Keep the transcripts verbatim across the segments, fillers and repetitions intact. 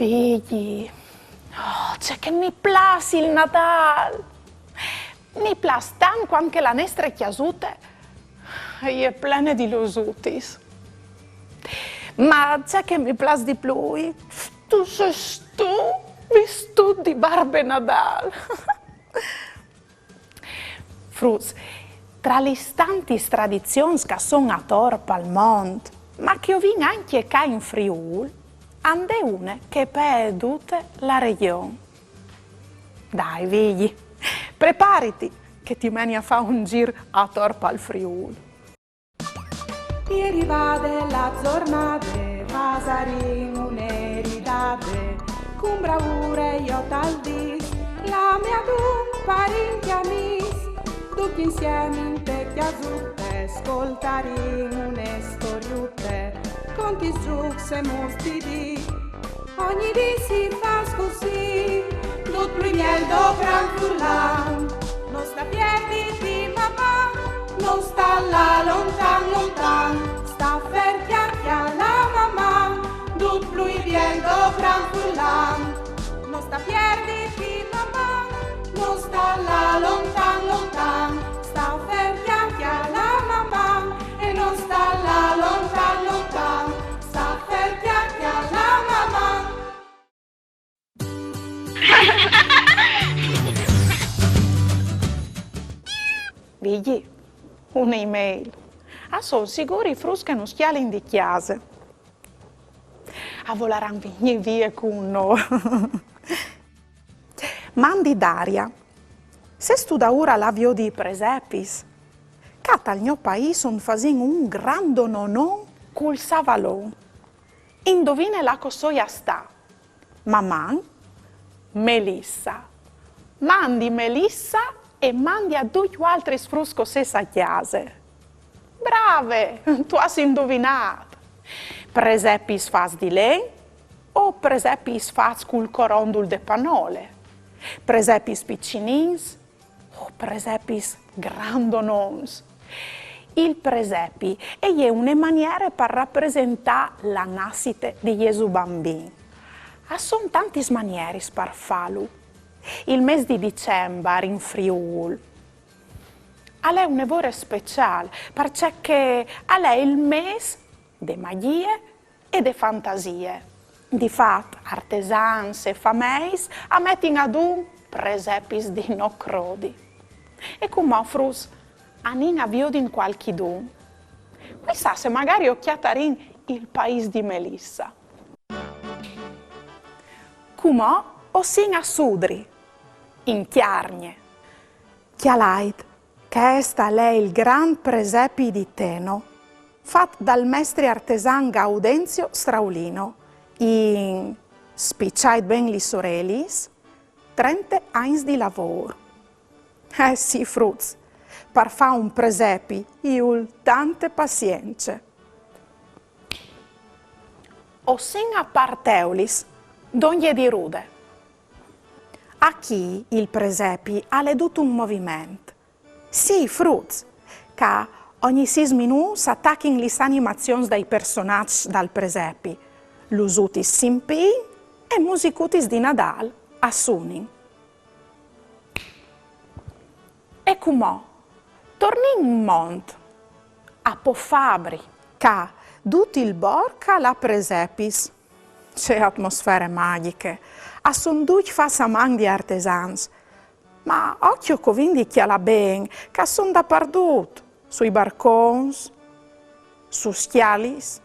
Vigji, oh, ce che mi plâs il Nadâl! Mi plâs tant cuant che la nestre cjasute e je plene di lusutis. Ma ce che mi plâs di plui, tu sês tu vistût di Barbe Nadâl. Fruts, tra lis tantis tradizions che a son ator pal mont, ma che o vin ancje ca in Friûl, a 'nd è une che e pee dute la regjon. Dai, Vigji, prepariti, che ti meni a fâ un zîr ator pal Friûl. E rivade la zornade, fasarìn une ridade, cun braure jo tal dîs, clamìn adun parint e amîs, ducj insiemi inte cjasute, scoltarìn une storiute, contis, zûcs e mûts di dì. Ogni dì si fâs cussì, dut plui biel dal grant furlan. No sta pierditi, Maman, no sta lâ lontan, lontan. Sta fer, cjalà, cjalà, Maman, dut plui biel dal grant furlan. No sta pierditi, Maman, no sta lâ lontan, lontan. Sta fer, cjalà, cjalà, Maman, e no sta lâ lontan, lontan. Sta fer, cjalà, cjalà, Maman. Vigji, une e-mail. A son sigûr i fruts che nus cjalin di cjase. A volaran vignî vie cun nô. Mandi Daria. Sêstu daûr a lâ a viodi i presepis? Ca tal gno paîs o 'nd fasìn un grandonon cul savalon. Induvine là che o soi a stâ. Maman, Melissa. Mandi Melissa e mandi a ducj vualtris fruts che o sês a cjase. Brave, tu âs induvinât. Presepis fats di len o presepis fats cul corondul de panole? Presepis piçinins o presepis grandonons? Il presepi e je une maniere par rapresentâ la nassite di Jesù Bambin. A son tantis manieris par fâlu. Il mês di Dicembar in Friûl al è une vore speciâl, parcè che al è il mês de magjie e de fantasie. Di fat, artesans e fameis a metin adun presepis di no crodi. E cumò, fruts, anìn a viodin cualchidun. Cui sa se magari o cjatarìn il paîs di Melissa. Cumò o sin a Sudri, in Cjargne. Cjalait, chest al è il grant presepi di Teno, fat dal mestri artesan Gaudenzio Straulino, in, spiçait ben lis orelis, trente agns di lavôr. Eh sì, fruts, par fâ un presepi i vûl tante pazience. O sin a Parteulis, dongje di Rude. Achì il presepi al è dut un moviment. Sì, fruts, ca ogni sîs minûts a tachin lis animazions dai personaçs dal presepi, lusutis si impîn e musicutis di Nadâl a sunin. E cumò, tornìn in mont, a Po Fabri, ca dut il borc al à presepis. Ce atmosfere magjiche! A son ducj fats a man di artesans. Ma ocjo che o vin di cjalâ ben, che a son dapardut, sui barcons, sus scjalis,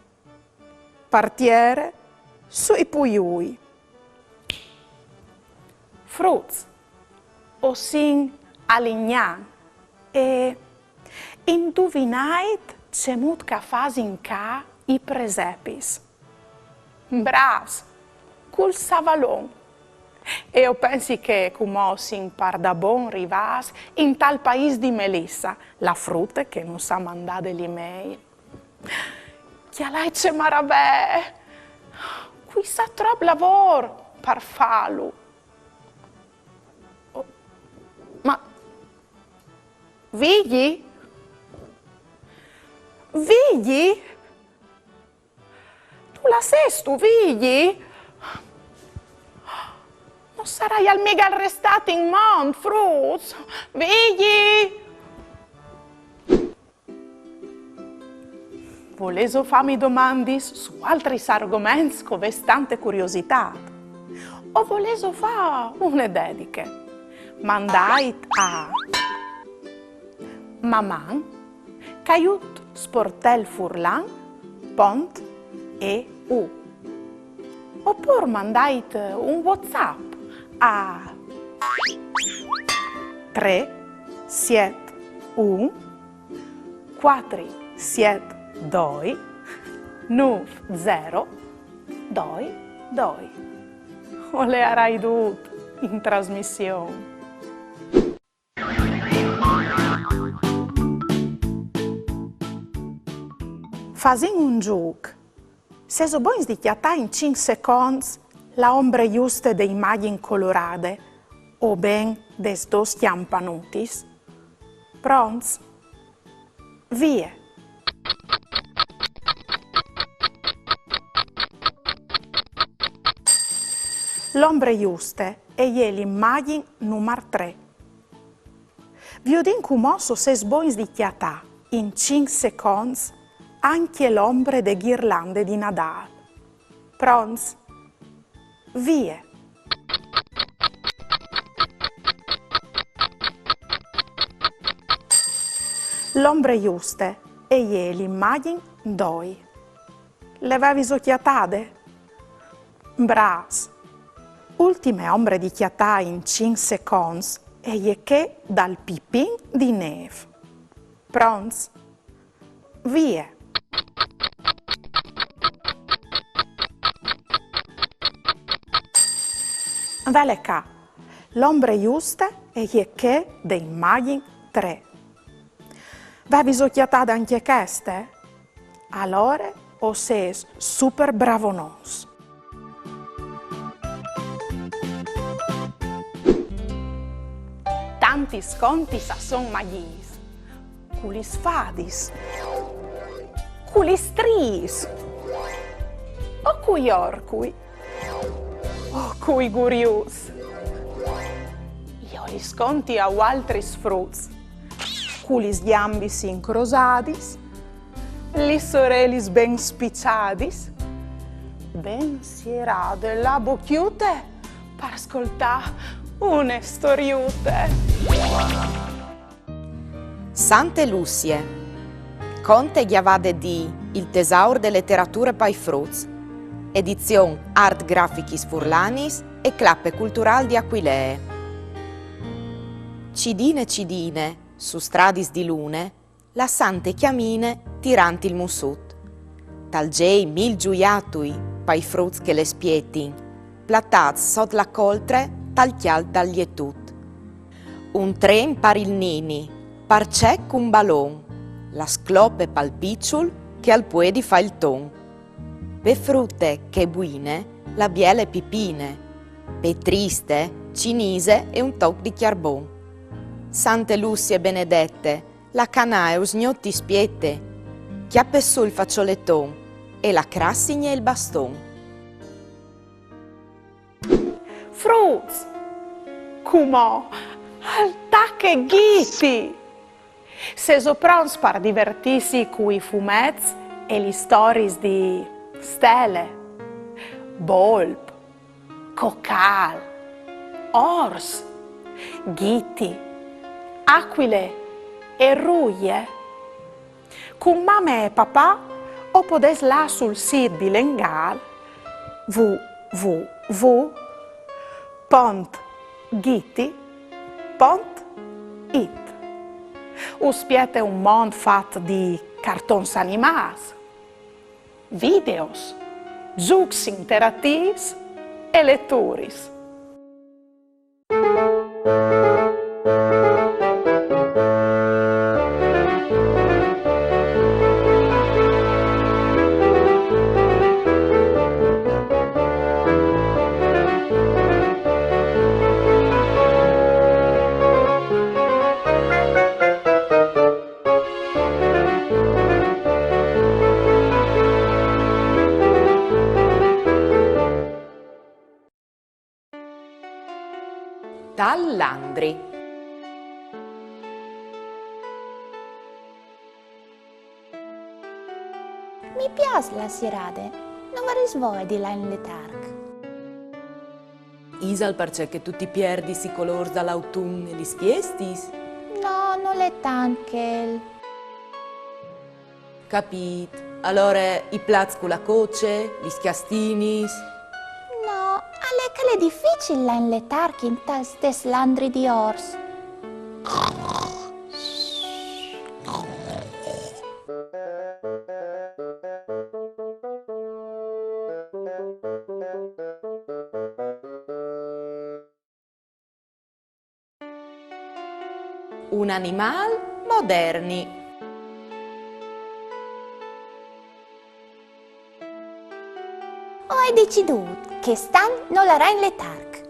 par tiere, sui puiui. Fruts, o sin a Lignan e induvinait cemût che a fasin ca i presepis. Brâfs, cul savalon. E o pensi che cumò o sin pardabon rivâts intal paîs di Melissa, la frute che nus à mandade l'email. Cjalait ce maravee! Cui sa trop lavôr par fâlu. Oh, ma Vigji? Vigji? Dulà sêstu, Vigji? Saraial migal restât in mont, fruts? Vigji! Volêso fâmi domandis su altris argoments che o vês tante curiositât? O volêso fâ une dediche? Mandait a maman caiut sportelfurlan pont eu. Opûr mandait un WhatsApp a trê siet un cuatri siet doi nûf zero doi doi. O leiarai dut in trasmission. Fasìn un zûc. Sêso bogns di cjatâ in cinc seconts la ombre juste de imagjin colorade o ben des dôs cjampanutis? Pronts? Vie! L'ombre juste e je l'imagjin numar trê. Viodìn cumò se o sês bogns di cjatâ in cinc seconts ancje l'ombre de ghirlande di Nadâl. Pronts? Vie! L'ombre juste e je l'imagjin doi. Le vêso cjatade? Brâfs! Ultime ombre di cjatâ in cinc seconts e je chê dal pipin di nêf. Pronts? Vie! Vele ca, l'ombre juste e je chê de imagjin trê. Vêso cjatade ancje cheste? Alore o sês super bravonons. Tantis contis a son magjis, cu lis fadis, cu lis striis, o cui orcui, o cui guriuts. Jo lis conti a vualtris fruts, cu lis gjambis incrosadis, lis orelis ben spiçadis, ben sierade la bocjute par scoltâ une storiute. Sante Lucie. Conte gjavade di Il tesaur de leterature pai fruts. Edizion Art Grafichis Furlanis e Clape Culturâl di Aquilee. Cidine cidine, su stradis di lune, la sante e cjamine tirant il mussut. Tal zei mil zuiatui pai fruts che le spietin, platâts sot la coltre tal cjalt dal lietut. Un tren par il nini, parcè cun balon, la sclope pal piçul che al puedi fâ il ton. Pe frute chê buine, la biele pipine, pe triste, cinise e un toc di cjarbon. Sante Lucie benedete, la canae usgnot ti spiete, cjape sù il façoleton e la crassigne e il baston. Fruts! Cumò al tache Ghiti! Sêso pronts par divertîsi cui fumets e lis storiis di Stele, Bolp, Cocâl, Ors, Ghiti, Acuile e Ruie? Cun mame e papà o podês lâ sul sît bilengâl w w w pont ghiti pont it. Us spiete un mont fat di cartons animâts, videos, zûcs interatîfs e leturis. Mi piâs la sierade, no varès voie di lâ in letarc. Isal parcè che tu ti pierdis i colôrs dal autun e lis fiestis? No, nol è tant chel. Capît. Alore i plats cu la coce, lis cjastinis? No, al è che al è dificil lâ in letarc intal stes landri di ors. Un animâl moderni. O ai decidût che chest an no larà in letarc.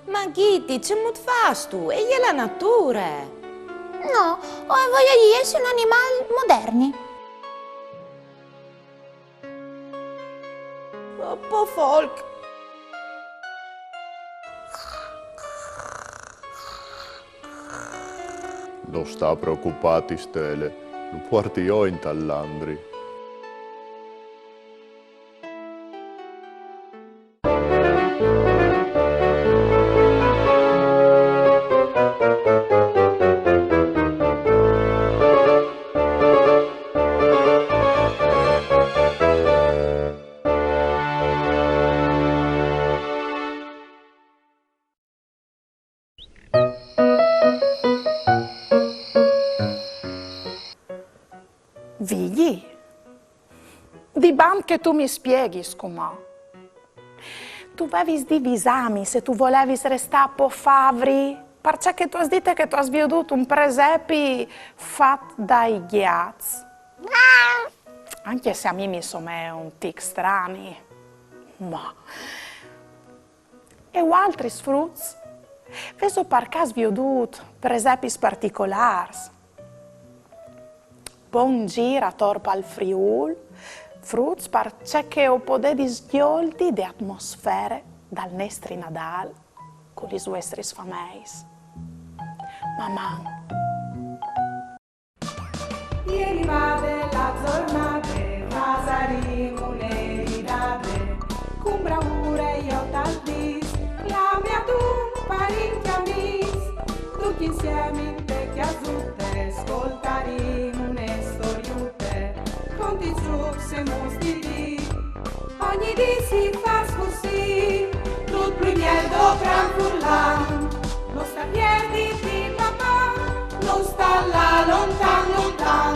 Ma Ghiti, cemût fâstu? E je la nature! No, o ai voie di jessi un animâl moderni. Po folk. No sta preocupâti, Stele, lu puarti jo intal landri. Vigji, dibant che tu mi spieghis cumò. Tu vevis di visâmi se tu volevis restâ po favri, parcè che tu âs dite che tu âs viodût un presepi fat dai gjats. Ancje se a mi mi somee un tic strani. Ma E vualtris fruts? Vêso par câs viodût presepis particolârs? Bon gîr ator pal Friûl, fruts, parcè che o podedis gjoldi de atmosfere dal nestri Nadâl cu lis vuestris fameis. Maman! E rivade la zornade, fasarìn une ridade, cun braure jo tal dîs, clamìn adun parint e amîs, ducj insiemi inte cjasute, scoltarìn une storiute, contis zûcs e mûts di dì. Ogni dì si fâs cussì, dut plui biel do cran furlan. No sta pierdi di papà, no sta lâ lontan, lontan.